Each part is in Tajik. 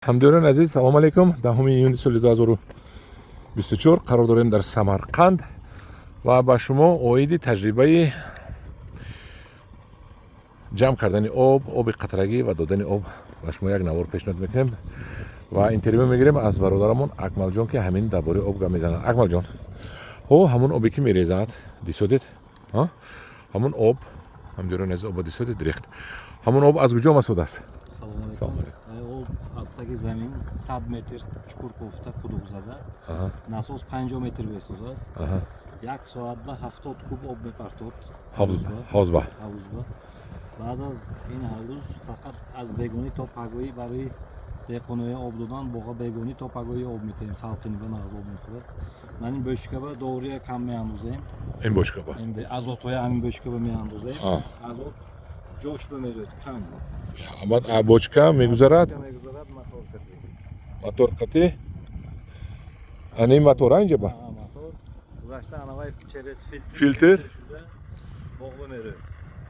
Ҳамдиёрони азиз, салому алейкум. 10 июни соли 2024 қарор дорем дар Самарқанд ва ба шумо оиди таҷрибаи ҷамъ кардани об, оби қатрагӣ ва додани об ба шумо як навор пешниҳод мекунем ва интервю мегирем аз бародарамон Акмалҷон, ки ҳамин дар бораи об гап мезанад. Акмалҷон, ҳо, ҳамун обе, ки мерезад, дисодед, ҳамун об, ҳамдиёрони азиз, оба дисодед, рехт, ҳамун об аз куҷо масуд аст? Салом алейкум. Об аз таги замин 100 метр чуқур кофта, қудуқ зада, насос 50 метр бесоз аст. Як соат ба 70 куб об мепартод. Ҳавзба. Ҳавзба. Баъд аз ин ҳавз фақат аз бегонӣ то пагоҳӣ барои деҳқоноя об додан, боға бегонӣ то пагоҳӣ об метаҳем, салқини ба нағз об мехӯрад. Ман ин бочкаба дория кам меандозем. Ин бочкаба? Азотҳоя ҳамин бочкаба меандозем. Азот ҷош ба мерояд кам. Баъд бочка мегузарад. Мегузарад мотор кати. Мотор қати. Ани мотора инҷа ба? Мотор гузашта, анавай через фильтр. Фильтр? Шуда боғба мерояд.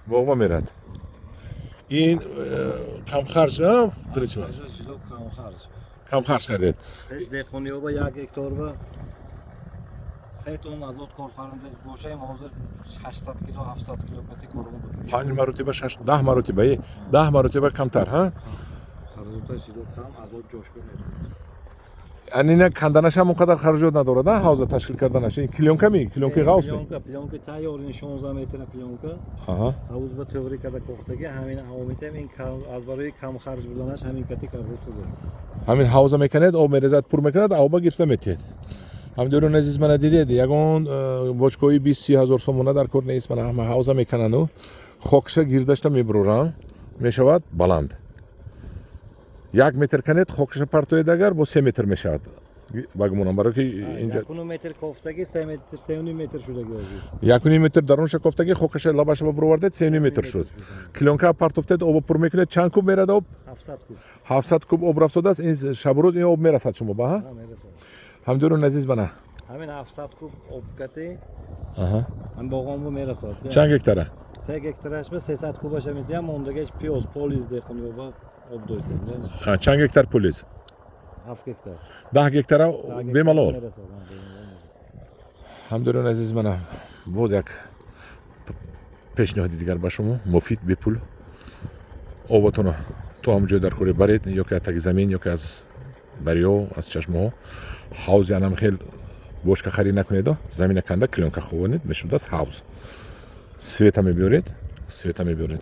Боғба мерад. Ин камхарҷ принсип? Ҷудо камхарҷ. Камхарҷ кардед. Пеш деҳқониёба як гектарба 3 тонна азот корфармида бошаем, ҳозир 800 кило, 700 кило кати кормо буд. Панҷ маротиба, шаш, 10 маротиба, 10 маротиба камтар, ҳа? Харҷоташ ҷудо кам, азот ҷошба мерояд. Анина канданашам он қадар хароҷот надорад, а ҳавза ташкил карданаш? Ин клёнка ми, клёнкаи ғавс ми? Плёнка, плёнка тайёр, ин 16 метра плёнка. Ҳавз ба тӯғри када кохтаги, ҳамин омитем, ин аз барои кам харҷ буданаш ҳамин кати карда истода. Ҳамин ҳавза мекунед, об мерезад, пур мекунад, оба гирифта метиҳед. Ҳамдиёрони азиз, мана дидед, ягон бочкаҳои 20-30 ҳазор сомона дар кор нест. Мана ҳама ҳавза меканану хокша гирдашта мебурорам, мешавад баланд. 1 метр канед, хокша партоед, агар бо 3 метр мешавад, ба гумонам, барои ки инҷа 1,5 метр кофтаги, 3 метр, 3,5 метр шудаги ҳозир. 1,5 метр дарунша кофтаги, хокаша лабаша бировардед, 3,5 метр шуд. Клёнка партофтед, обо пур мекунед. Чанд куб мерад об? 700 куб. 700 куб об рафтодааст. Ин шабу рӯз ин об мерасад шумо ба, ҳа? Ҳа, мерасад. Ҳамдиёрони азиз, бана. Ҳамин 700 куб об кати ҳам боғонбо мерасад. Чанд гектара? 3 гектараш ба 300 кубаша метиҳам, мондагаш пиёз, полиз деҳқонёба об дойсем. Чанд гектар полиз? 7 гектар. 10 гектара бемалол. Мерасад, ҳа, бемалол мерасад. Ҳамдиёрони азиз, мана боз як пешниҳоди дигар ба шумо, муфид, бепул. Оботонро то ҳам ҷой дар кори баред, ё ки аз таги замин, ё ки аз дарё, аз чашмаҳо. Ҳавзи анам хел бочка харид накунедо, замина канда, клёнка ховонед, мешудааст ҳавз. Света мебиёред, света мебиёред,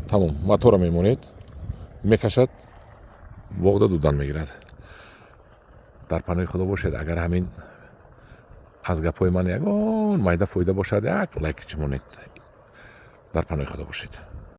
тамом, мотора мемонед, мекашад, боғда дудан мегирад. Дар паноҳи Худо бошед. Агар ҳамин аз гапҳои ман ягон майда фоида бошад, як лайк чимонед. Дар паноҳи Худо бошед.